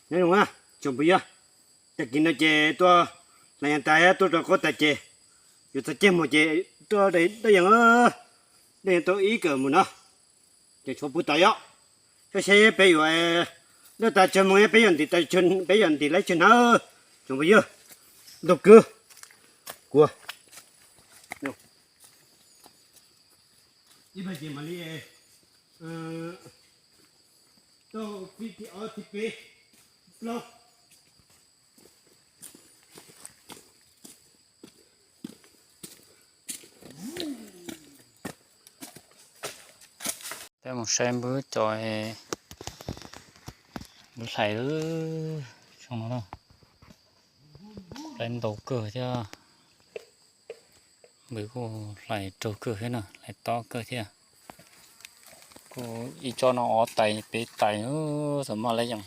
Nyob zoo tsoom phooj ywg, tag kis no ces tuaj hlais yees tas tuaj rau qab tas ces yuav txog caij mus ces tuaj dab yees, dab yees tuaj ib kawm mus no ces tshuav pw tod yom. Saib seb peb yuav laj tas tsawg moos peb yuav ntim, peb yuav ntim laib tsawg hnab tsoom phooj ywg. Ntau kawg. Kuv ib pab ces mam li tau txij thib ob thib peb plaub. Peb mus saib npwb cov npwb hlais zoo no, hlais ntau kawg thiab. Npwb kuj hlais raug kawg thiab na, hlais tob kawg thiab. Kuj ib tsob no ob tais peb tais, xav maj laib yees.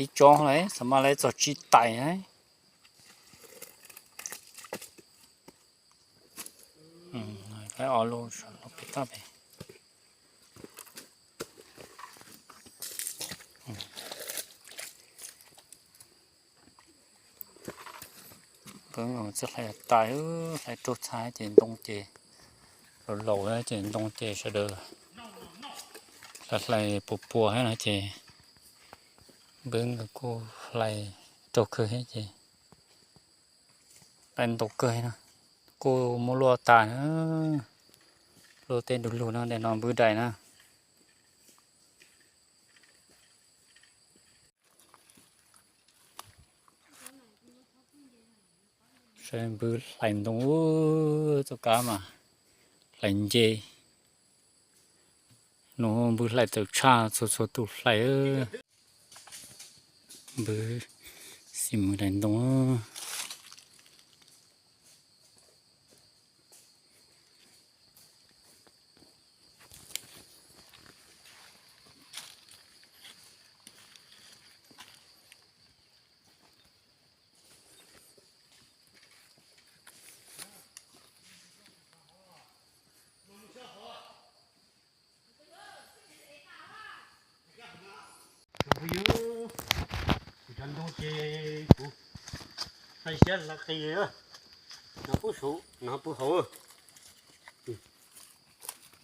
Ib tsob lawm xav maj laib txog tsib tais. Laib ob lub, peb toj pem. Npwb txawj hlais tais, hlais raug txha ces ntoo ces laus laus ces ntoo ces sawv daws hlais hlais puas puas thiab no ces npwb nkawd kuj hlais raug kawg thiab ces hlais ntau kawg no. Kuj muab luaj tas na, luaj tej du lug no, daim no npwb dais na. Saib npwb hlais ntoo, txoj kab mas hlais nce. Nws npwb hlais tawm tshaj txhua txhua tus hlais. Npwb xim mus hlais ntoo. Tsoom phooj ywg, kuv cov ntoo ces kuv hais siab hla qis, no pub saum no pub hauv.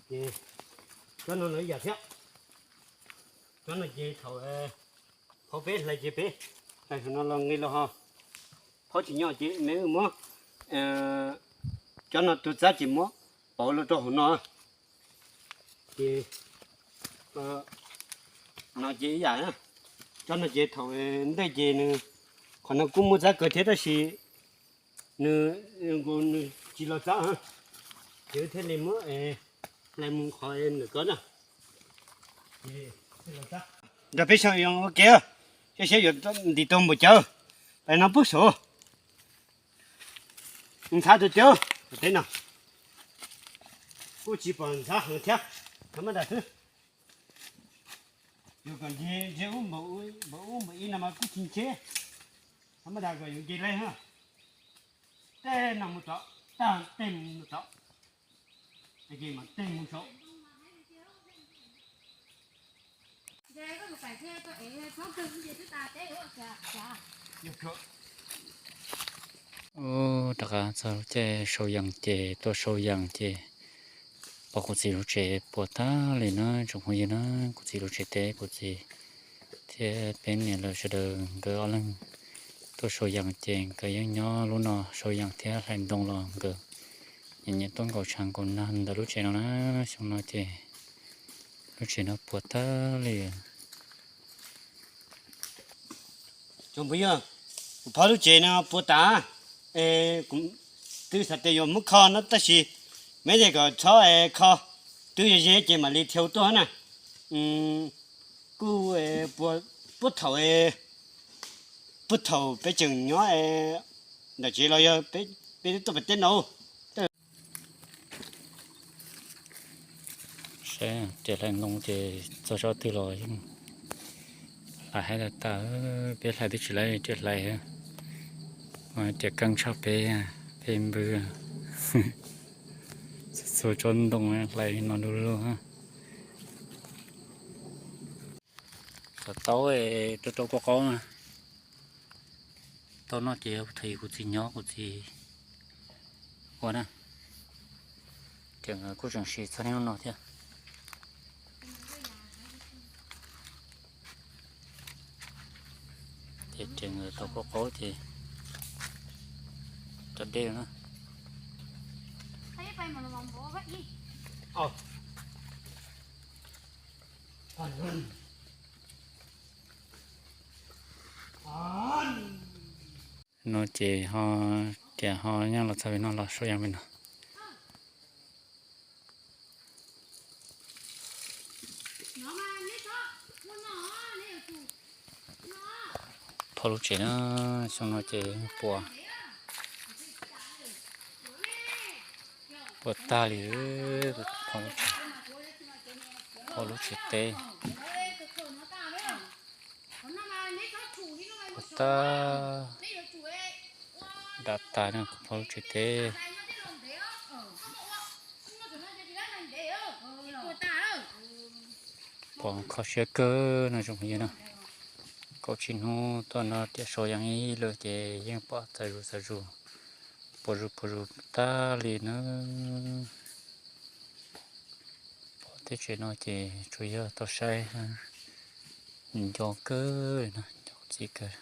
Ces cov no los ib yam thiab. Cov no ces thaum phauj peb hlais ces peb hlais no los nqis los ho phauj tsis nyob ces me muab cov no tus txab ces muab pauv los rau hauv no. Ces no ces ib yam, cov no ces thaum ntej ces nws, qhov no kuj muaj txab kawg thiab tab sis nws, nws tsis los txab, ces thiaj li muab hlais mus qhov ntawm ko na. Nrog peb saib ua ke, saib seb yuav ntim tau npaum cas. Pais no pub saum. Ntxhab tus tiag, peb no kuj tsis pom ntxhab heev thiab, thov maj das xwb. Yuav kom nce ub npaum ib no mas kuj tsis ntshe, thov maj das kom yuav nce laij na. Tej no mus tod, tag tej mus tod, ces mas tej mus saud. Ub, rov qab txog lub caij sau yees ces tuaj sau yees ces pom kuv txiv lub tsev puas tag li na tsoom phooj ywg na. Kuv txiv lub tsev teb, kuv txiv thiab peb niam lawv sawv daws nkawd ob leeg tuaj sau yees ces nkawd yeej nyob lub no sau yees thiab hlais ntoo los nkawd nyiam nyiam tuaj nkaum tshav nkaum nag ntawm lub tsev no na. Xyoo no ces lub tsev no puas tag li. Tsoom phooj ywg, kuv phob lub tsev no puas tas, kuv twb xav tias yuav muab kho no tab sis meb tias kom txhob kho, twb yog ze ces mam li thiau tuaj na. Kuj puag thaum, puag thaum peb tseem nyob ntawm tsev los yog peb twb tuaj pem teb no. Saib tias hlais ntoo ces txog tsob twg los yeej hlais haib tas tas, peb hlais twb tsis laib tias hlais, mas tias keeb tshaj peb, peb npwg txhua tsob ntoo hlais no du lug. Cov taub rau rau kua qaub na. Tau noj ces thaum kuv txiv nyob kuv txiv ua na. Ces nkawd kuj tseem siv txog niaj hnub no thiab. Ces tseem tau kua qaub ces cov dej na. No ces ho, ces ho nyob los txog pem no los sau yas pem no. Phau lub tsev na, xyoo no ces puas, puas tag li, phau lub tsev, phau lub tsev teb. Puas tag, dav tas na, phau lub tsev teb. Pom kho siab kawg no tsoom phooj ywg na. Kaum tsib hnub tuaj no tiam sau yas ib lwm ces yeej pom txaus zuj txaus zus, puas zuj puas zus tag li na. Pom teb tsev no ces tsuas yog tau saib nco kawg no, nco txiv kawg.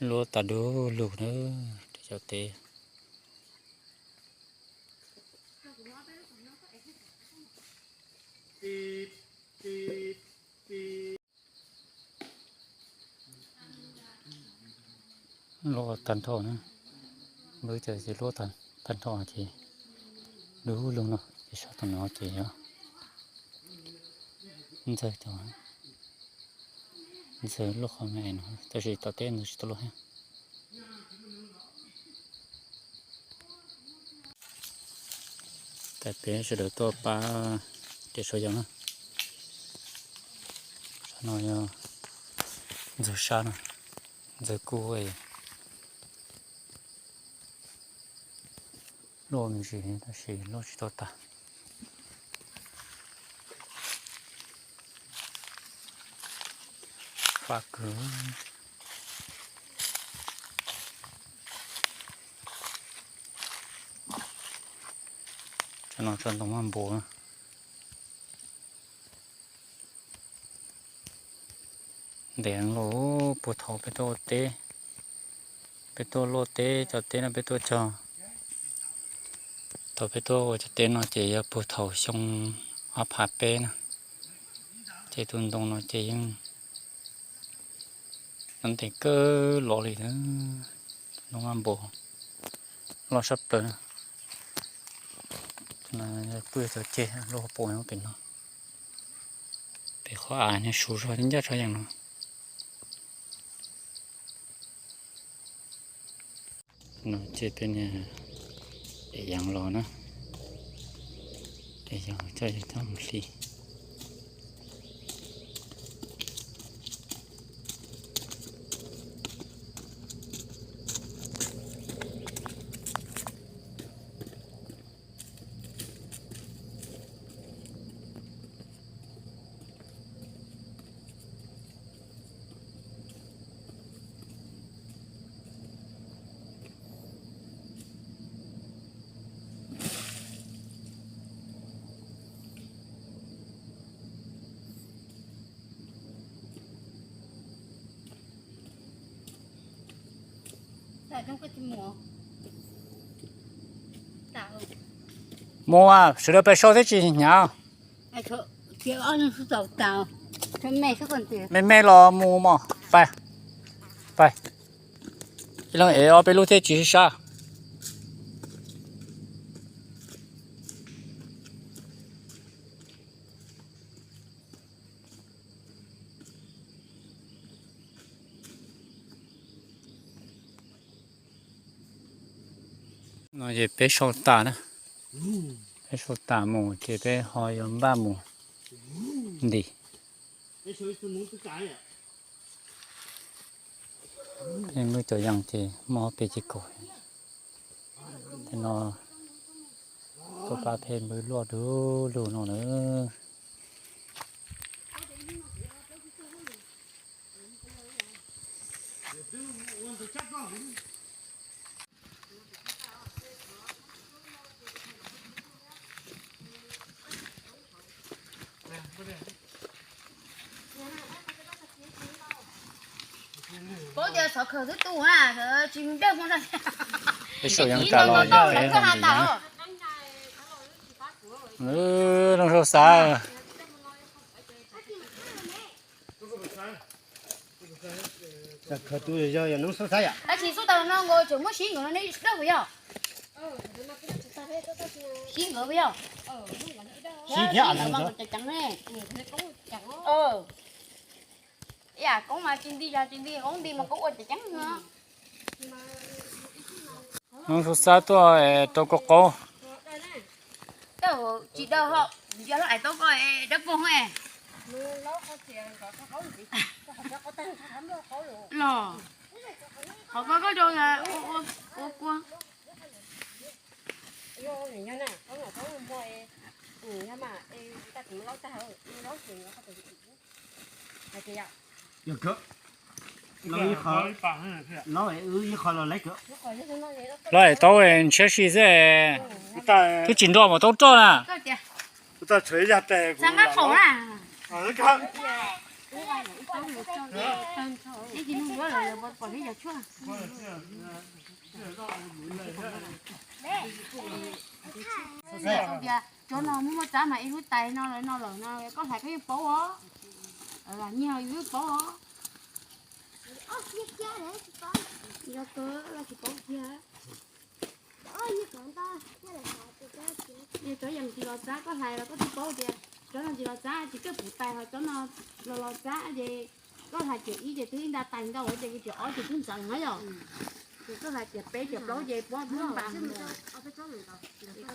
Luaj tas du lug na, cov teb. Luaj tag nrho na, lub caij ces luaj tag nrho ces du lug no ces sab tom no ces yog ntxawg cov, ntxawg luaj qhov me no tab sis tom teb ntxawg tsis tau luaj thiab. Thaum peb sawv daws tuaj pab kev sau yas na. Sab no yog ntxawg sab no, ntxawg kuj luaj me ntsis tab sis luaj tsis tau tag. Fab kawg. Tso no tso ntoo maj npua. Ntev los puag thaum peb tuaj ua teb, peb tuaj luaj teb cov teb no peb tuaj cog. Thaum peb tuaj ua cov teb no ces yog puag thaum xyoo ob phav peb na, ces tus ntoo no ces yeej ntev kawg los li na, ntoo maj npua loj sab plaws na. Pw cov ceg luaj pua pem no, pem qhov av niag su zog ncaj tshaj yeej no. No ces peb niag ev yas los na, ev yas coj yas coj mus hli. Mus, sawv daws pais sau thiab tsis hnyav. Me me los mus mog, pais, pais. Ib leeg ev ob peb lub thiab tsis sab. No ces peb sau tas na, peb sau tas mus ces peb ho yuav npaj mus ntim. Peb npwb cov yees ces muaj ob peb ces kaum. Tej no tuaj pab peb npwb luaj du lug no na. Peb sau yees tas los, zoo sau xav. Tab sis xub tau no nkaus tseem muab sib nkawd no ne dawb puas yog? Sib nkawd puas yog? Sib thiab, nkawd mas ceev ceev ne. Ib yam koob mas tsis nti zog tsis nti, koob nti mas koob ua ceev ceev no. Noob Sub Xab tuaj rau koj qaub. Tsis daw ho, yog lawv hais tau koj dawb paug los, qhov koj koj rau ua kua. Los es tau ntshiab si xwb, twb tsis nroj mas tau roj na. Tias cov no muaj muaj tsab mas ib lub tais no lawm no lawm no koj hlais koj yeej paub os. Nyiag yeej paub os. Yog kawg los tsis paub tiag. Cov yees tsis los txab koj hlais los koj twb paub tias cov no tsis los txab ces koj pum tais ho cov no los los txab ces koj hlais tias ib ces twb ib nta tais ntau ces tias ob ces twb ntxeev na yom. Ces koj hlais tias peb tias plaub ces puab npa. Koj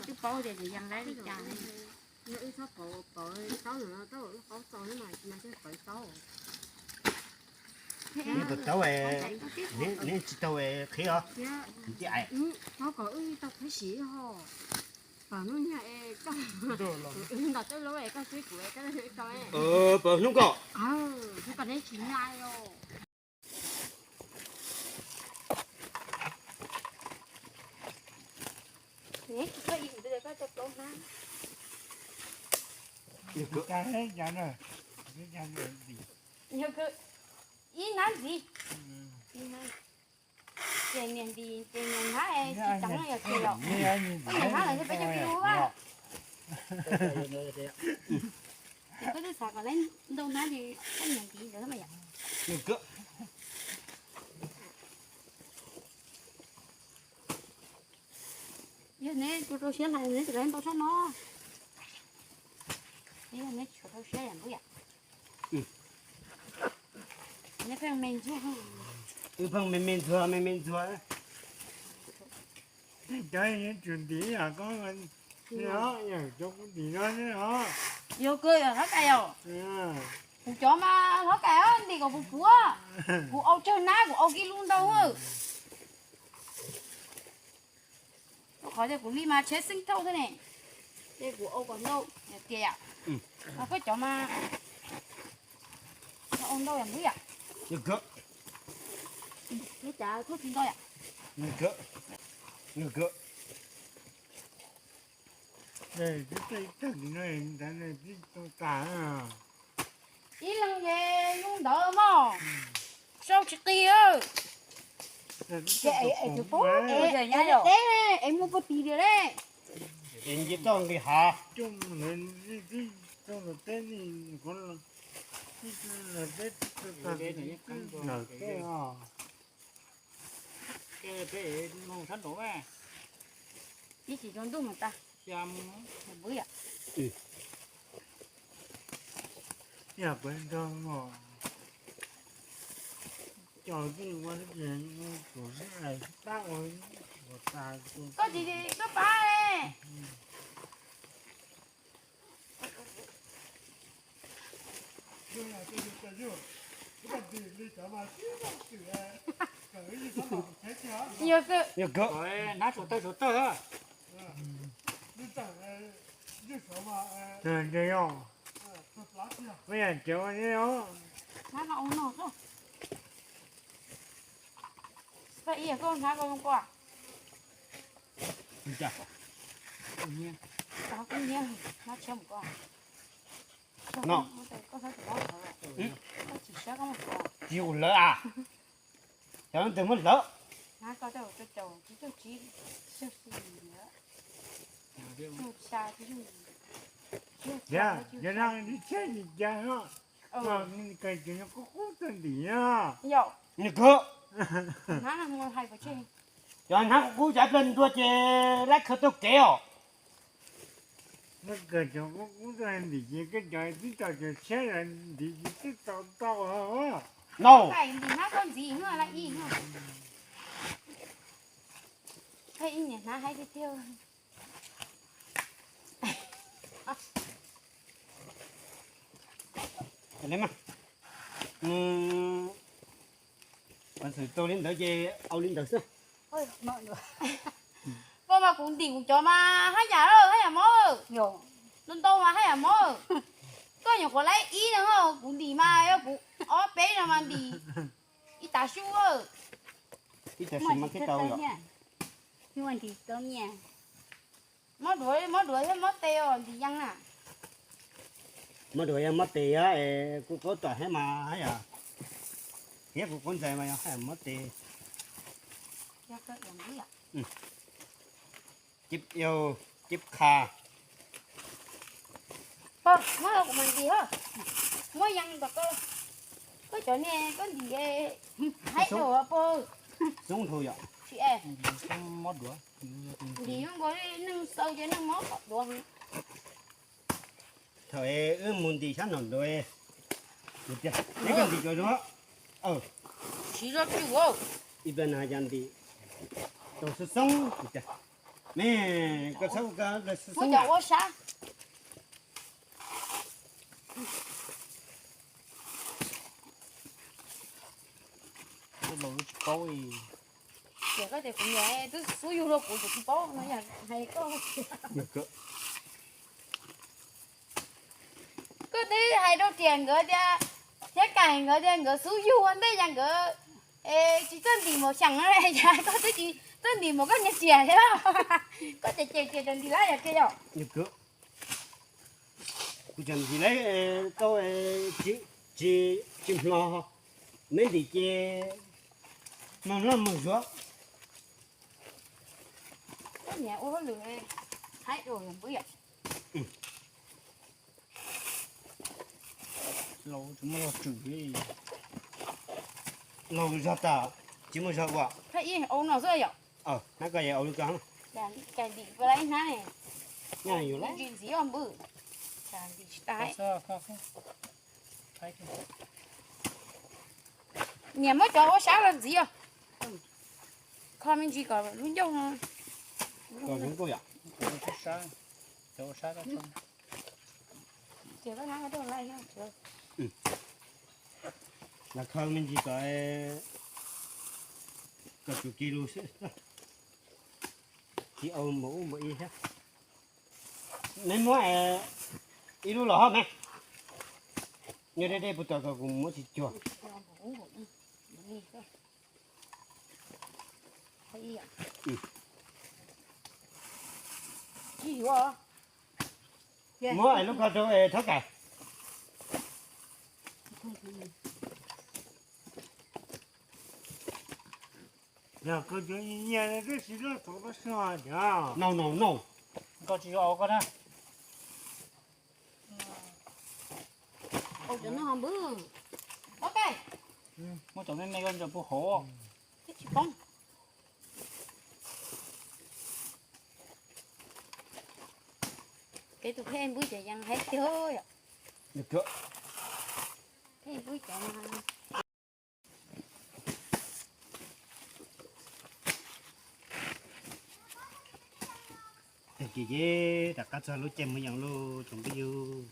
twb paub tias yees laib li cas. Neb tsis tau qhib os. Tau kom wb tau qhib siv ho. Pom hnub nyoog es koj, wb nto tej lub es koj swb kuv es koj tau. Pom hnub koj, hnub koj neb tsis nyaj los. Neb tsis tau ib kuv twb koj tau plaub hnab. Ib hnab ntxiv. Ces niam nti ces niam hnab tsis ceev no yog ces yom. Niam hnab lawm thiaj peb coj pib ua. Ces koj twb xav kom lawv ntau hnab ces koj niam nti ntawd mas yom. Yog neb rau rau siab hlais neb tsis lawv ntau tshaj no. Yog neb tsis rau siab yam npub yam. Neb pheej me ntxuag. Wb pheej me me ntxuag me me ntxuag. Cov yeej tsis ntim yam koj, yam cov kuv ntim no os. Yog kawg yog hlob kais os. Kuv cov mas hlob kais ntim kom puv puv. Kuv au tsawg nab kuv au kiag lub ntau. Qhov tias kuv li mas tsheb xeeb thauj xwb ne, ces kuv au kom ntau tias yam. Koj cov mas au ntau yam npub yam. Li cas thauj tsis ntau yam. Ib leeg ces nyuj ntawd mog, sau tsis qis. Ces es tus paub es, es muaj puag tis tiag le. Ces nce toj nqis hav. Ib chim tsaus ntuj mus tas. Npwb yom. Yog peb nrog mog, coj twj ua tus tab ua. Koj tsis, koj pab ne. Yog kawg. Hnab suav tawg suav tawg. Tus ntse yog, hnab no ua no. Hnab ib koj hnab koj zoo koj. Koj kub hnyiab, hnab tshiab mus koj. No. Koj tsis siab koj mus koj. Tsis ua lawv a. Cov leej twg muab lawv. Hnab koj tej tsis caum tsis caum tsis. Yog, yog no tsis tshiab tsis cas no. Koj qub qub txog ntim no. Yog. Nws kawg. Hnab no hais pov tseg. Cov hnab qub qub cov ib pliag ntua ces lab khaws taug kev os. Koj cov qub qub txog ntim ces koj cov twb tau cov tshiab los ntim ces twb tau tau. No. Ntim hnab koj ntxiv no la ib no. Ib niam hnab haib tiag tiag. Mas xwm tau li ntawd ces au li ntawd xwb. Koj mas kuv ntim kuv cov mas haj yam, haj yam mob. Ntau ntau mas haj yam mob. Koj nyuam qhuav laib ib no, kuv ntim mas yog kuv ob peb no mas ntim ib tav su. Ib tav su mas thiaj tau yom. Mob duav, mob duav thiab mob tes os, ntim yees na. Mob duav yog mob tes, kuv qaub tom thiab mas yog, thiab kuv qaub ntxais mas yog mob tes. Ceb, ceb qha. Muab los kuv mam ntim os. Muab yees tom koj. Koj cov niag koj ntim haib dhau pag. Xoob dhau yom. Tsis es. Mob duav. Ntim zoo nkaus li neeg xaus ces neeg mob duav. Thaum wb mus ntim sab nraum nraud, neb koj ntim cov zoo. Siv zog tsum. Ib pliag no yog ntim tau xoob xoob. Me, koj txhob ua xoob xoob. Muab cov ua sab. Ces koj tias kuv niam twb xub yug rau kuv, kuv tsis paub no yog hais koj. Koj twb hais rau riam nkawd tias, thiab Kaim nkawd tias nkawd xub yug ua ntej yog nkawd tsis txawj ntim maum xyeem, yog koj twb tsis txawj ntim maum koj niag riam thiab. Koj ces ces ces ntim lawm yog tias yog. Kuv tseem ntim lawm tau tsis, tsis mlog, neb ntim ces mloog loj mloog zuav. Koj niam ua hauj lwm haib dua yom npwb yom. Laus tsis muaj zog tswm li. Laus zog tas, tsis muaj zog ua. Hab ib au no xwb yom. Hnab ko yog au li ko. Cas ntim ko la ib hnab ne. Ntsis ntxiv os npwb. Cas ntim tsis tas. Niam muab cov ua sab los ntxiv os. Kho me ntsis kom lub ncauj no. Ces koj hnab ko rau lais no. Los kho me ntsis kom, kom tsum kis lus xwb. Tsis au npaum ub npaum ib thiab. Neb muab ib lub los hab me. Nyob deb deb puas tau kom kuv muab tsis cuag. Muab lub ko rau Thab Kaim. Yog koj cov nyiam nyiam no twb tsis loj txaus tau sua tiag. No no no. Koj tsis yuav au koj na. Au cov no ho npwb. Muab cov me me koj ntsaws puag hauv. Twb tsis poob. Peb tus phej npwb cov yees haib tiag yom. Phej npwb cov no. Ces rov qab txog lub caij mus yoos lauj tsoom phooj ywg.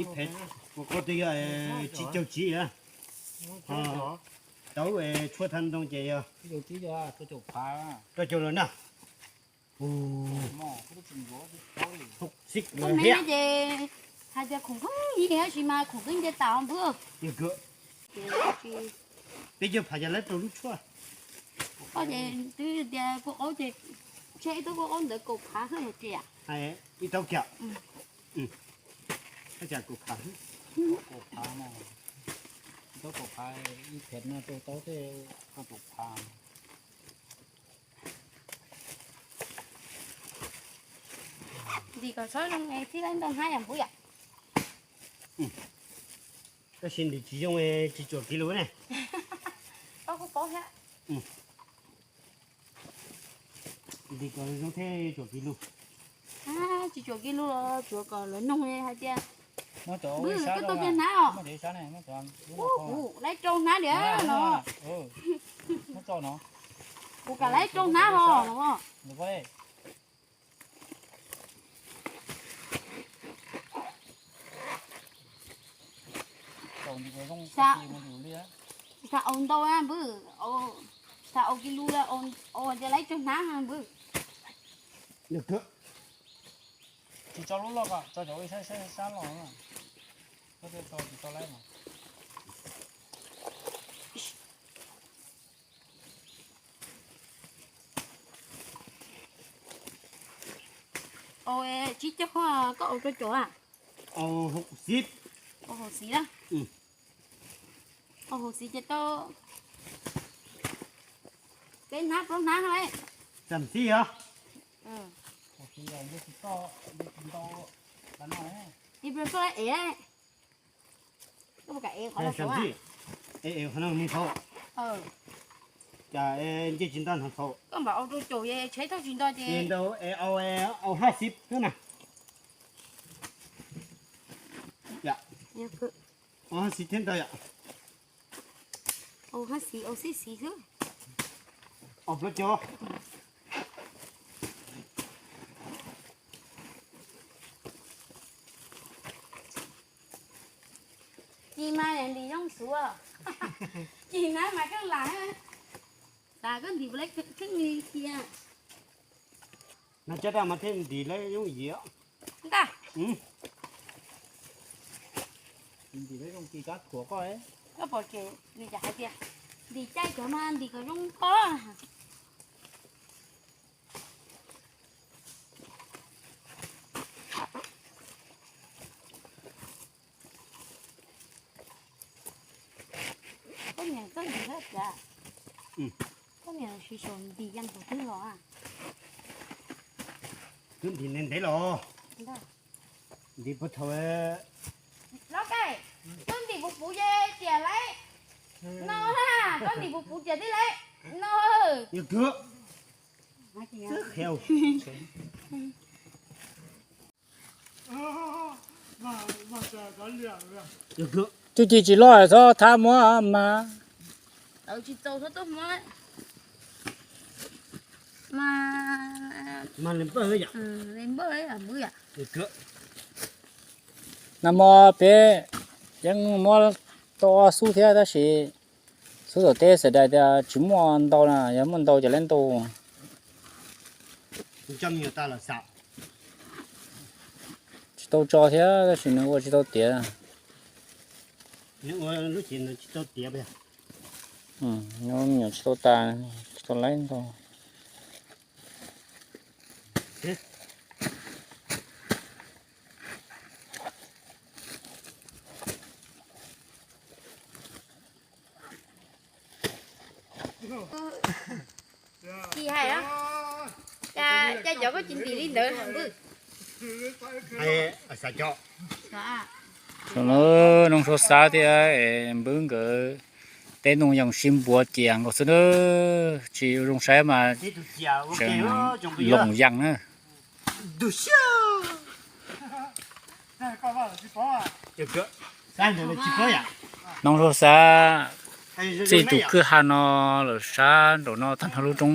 Ib phem, kuv qhov twg yog tsib caug tsib a, tau tshuaj thav ntoo ces yog rau caug lawm na. Xib lawm thiab. Ces hais tias khoom kheeb ib tab sis mas khoom kheeb nce tas npwb. Peb cog phav yog lawv rau lub tshuaj. Koj ces twb tias kua qaub ces tsheb ib tug kua qaub ntawd kaum phav xwb hais tias. Ib tau kiag. Ib tau kaum phav, ib phem no rau tau tej kaum phav. Ntim kom txhob zoo es thiaj li ntau hnab yom npwb yom. Tab sis ntim tsis zoo tsis tsuam kis lus ne. Paub kuj paub thiab. Ntim kom zoo thiaj tsuam kis lus. Tsis tsuam kis lus los tsuav kom lawv noog hais tias, npwb koj tau kiag hnab os. Kuv laib rau hnab diam no. Kuv kam laib rau hnab ho no. Xav, xav aus ntau na npwb, xav aus kis lus, aus tias laib rau hnab npwb. Tsis tso lub loj ko, tso cov ua ib sab sab los. Koj tsis tso laib mas. Au, tsib caug koj au rau caum a? Au hauv xib. Au hauv xib a? Au hauv xib ces tau peb hnab plaub hnab lauj. Tam xib os. Ib pliag koj ev, koj puas kam ev qhov no? Ev qhov no mus thaum, cas nce tsis nto no thaum. Koj npam au rau caum es tsheb thauj tsis nto ces ntau es au, au hab xib xwb na. Au hab xib thiab ntau yom. Au hab xib, au xib xib xwb. Au plaub caug. Ci mas ntim zoo xwb. Ci hnab mas kheej lam. Xav koj ntim puas laib kheej li cia. No cov daj mas thiaj ntim laib yooj yim. Ntag. Ntim laib yooj yim kab thuam koj. Koj pom ces nws cas hais tias ntim caij cov mas ntim kom zoo koj. Koj niam koj ntim thiab cas? Koj niam siv saum ntim yeej thaum twg los? Twb ntim ntev ntev los. Ntim puag thaum, Lov Kaij, koj ntim puv puv ces tiam laib no na, koj ntim puv puv tiam tib laib no. Yog kawg. Tsuj ci tsis loj txhob thab muab mas. Tsis txaus txhob tuaj muab. Mas npawj, npawj npwb yom. Nag hmo peb yeej muab tau ob xub thiab tab sis xub tom teb xav tias tsis muaj ntau na, yog muaj ntau ces laib ntau. Tsis tau tso thiab tab sis nws ua tsis tau tiav. Nws ua lub cev nws tsis tau tiav. Nws ua me nyuam tsis tau tas, tsis tau laib ntau. Tsis hais, cas cov koj tsis ntim li ntawd npwb. Saum no Noog Suav Xav thiab Npwb nkawd teb ntoo yoos sib npuav cias nkaus xwb na, tsis zoo saib mas tseem loos yas na. Nov hu xav txij tus kwj ha no lawm sab nraum no tag nrho lub roob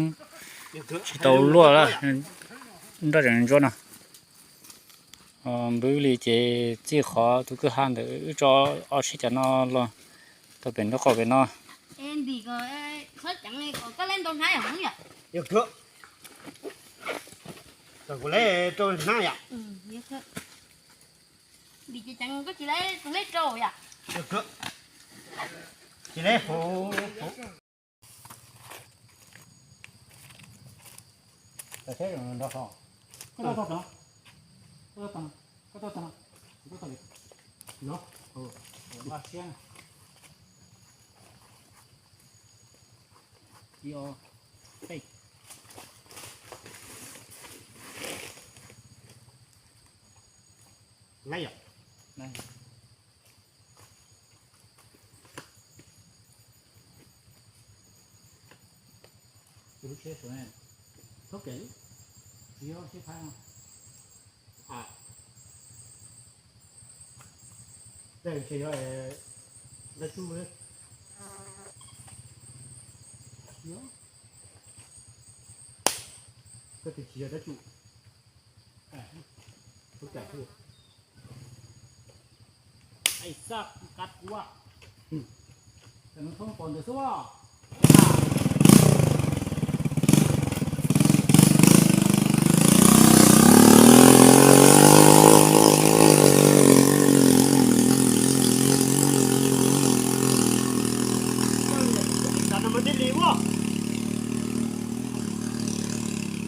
tsis tau luaj, nroj tseem ntsuab no. Npwb li ces txij qhov tus kwj ha ntawd wb tso ob tsheb cav no los tau pem nraub qaum pem no.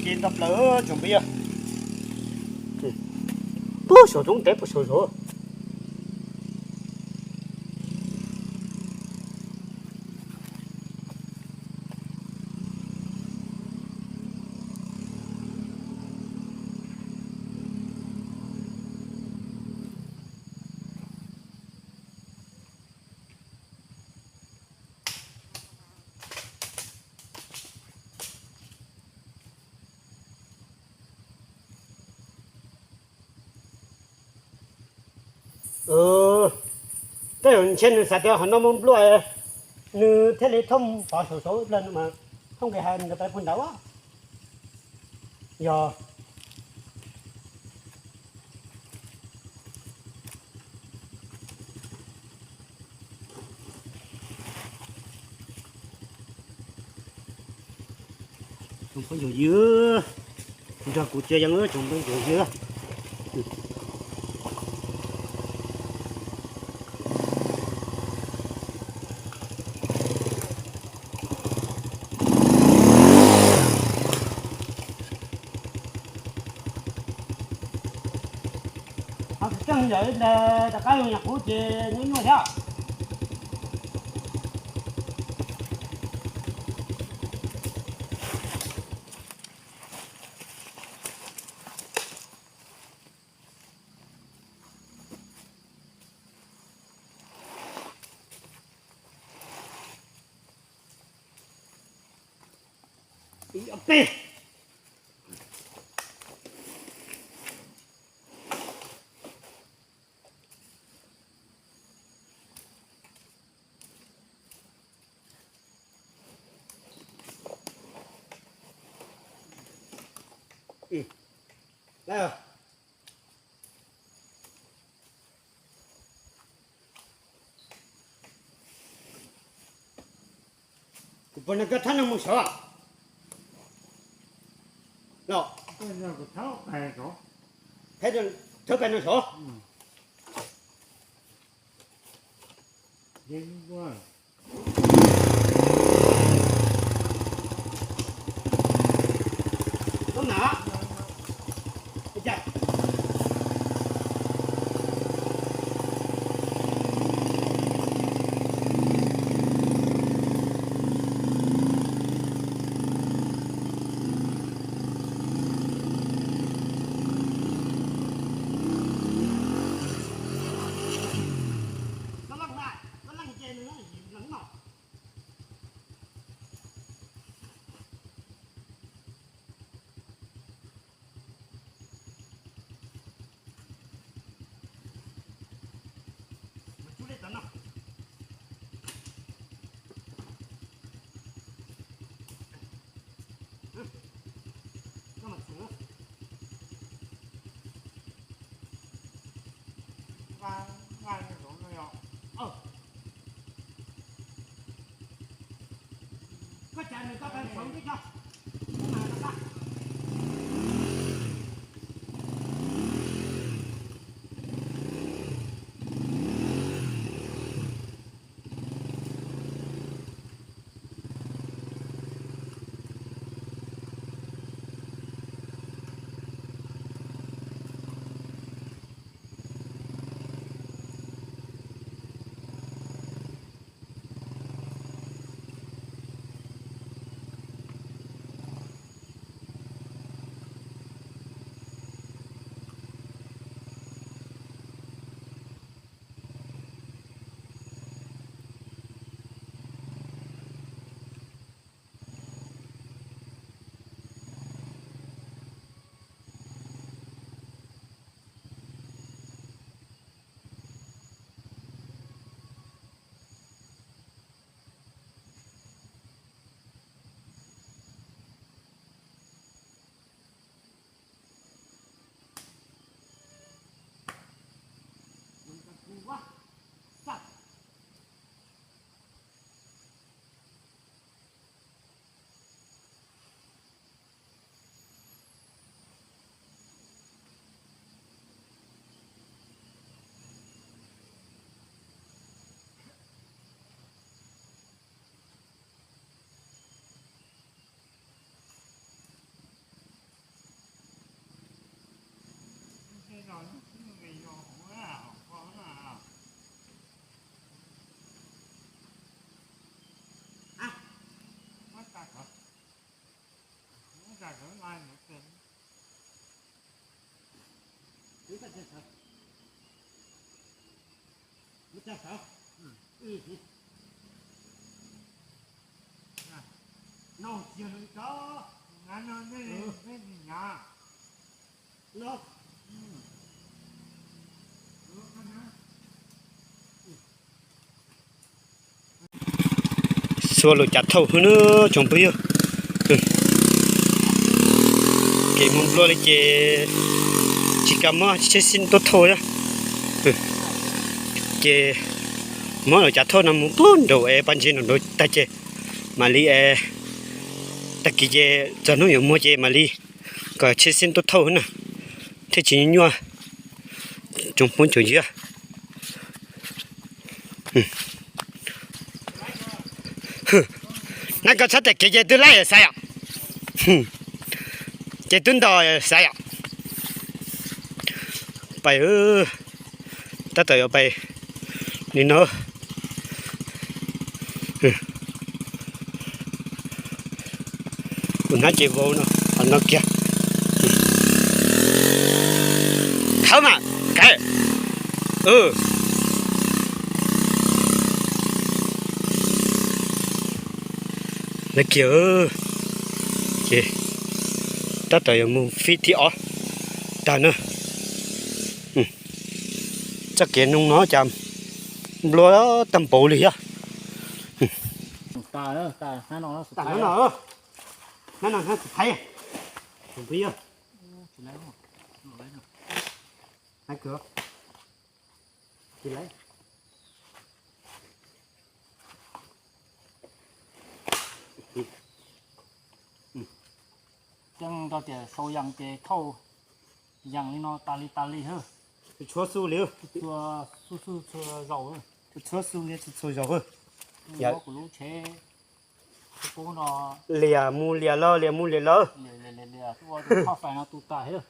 Ces ntau plaws tsoom peb yog puag saum roob ntev puag saum zov. Tej zaum ntshe nws xav tias qhov no muaj npluaj, nws thiaj li thooj pov saum saud ib pliag no mas thooj kev hais ntawd pais puag nrad. Yog tsoom phooj ywg, nrog kuv cia yeeb tsoom phooj ywg. Qhov tseeb yog rov qab los nyuam qhuav ces nyuaj nyuaj thiab. Peb. Kuv puas nrog koj thawb no mus saud los? Thawb pais no saud. Xuas lub cav thauj hwb na tsoom phooj ywg. Kev mus nplua li ces tsis kam muab tsheb xib tuaj thauj thiab. Ces muab lub cav thauj no mus pub nraum es pas ntses nraum nraud tag ces mam li es, tag kis ces txog hnub yuav muag ces mam li kom tsheb xib tuaj thauj na, thiaj tsis nyuaj tsoom phooj tsoom ywg. Nab koj txhob tawm kev ces twb laib xaiv yom. Ces twb nto xaiv yom. Pais, tab tom yuav pais li no. Kuv hnab ces vau no, qhov no kiag. Thawb mas, kav. Lawv kiag, ces tab tom yuav mus fib thib ob tag na. Txoj kev no no cas nplua tag npaum li thiab. Hnab no, hnab no hnab tsis thaib. Ceeb rau tias sau yas ces thauj yas li no tas li tas li hwb. Tshuav xu li, tshuav xu txhua zaus, tshuav xu li txhua zaus hwb. Kuv lub tsheb no liam mus liam los liam mus liam los, ua tus thoj fais no tu tas thiab.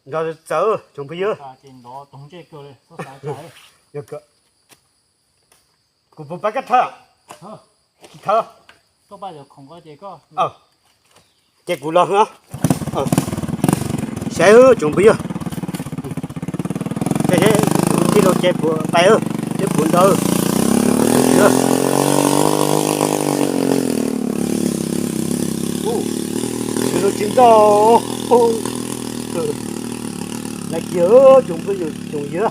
Nrog txawv tsoom phooj ywg. Ces nrov toog ntsej kawg li, txhob xav li cas. Kuv puas pab koj thawb? Tsis thawb. Ces kuv los. Saib tsoom phooj ywg, tij laug ces puas pais, ces puas nto. Tsis nto. Lawv kiag tsoom phooj ywg, tsoom ywg.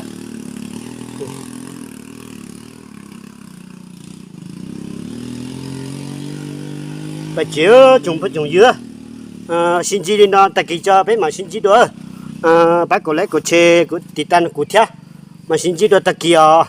Pais tsev tsoom phooj tsoom ywg, sib ntsib li no tag kis tso peb mam sib ntsib dua. Pab kaum like kaum share, tiv tas kuv thiab, mam sib ntsib dua tag kis os.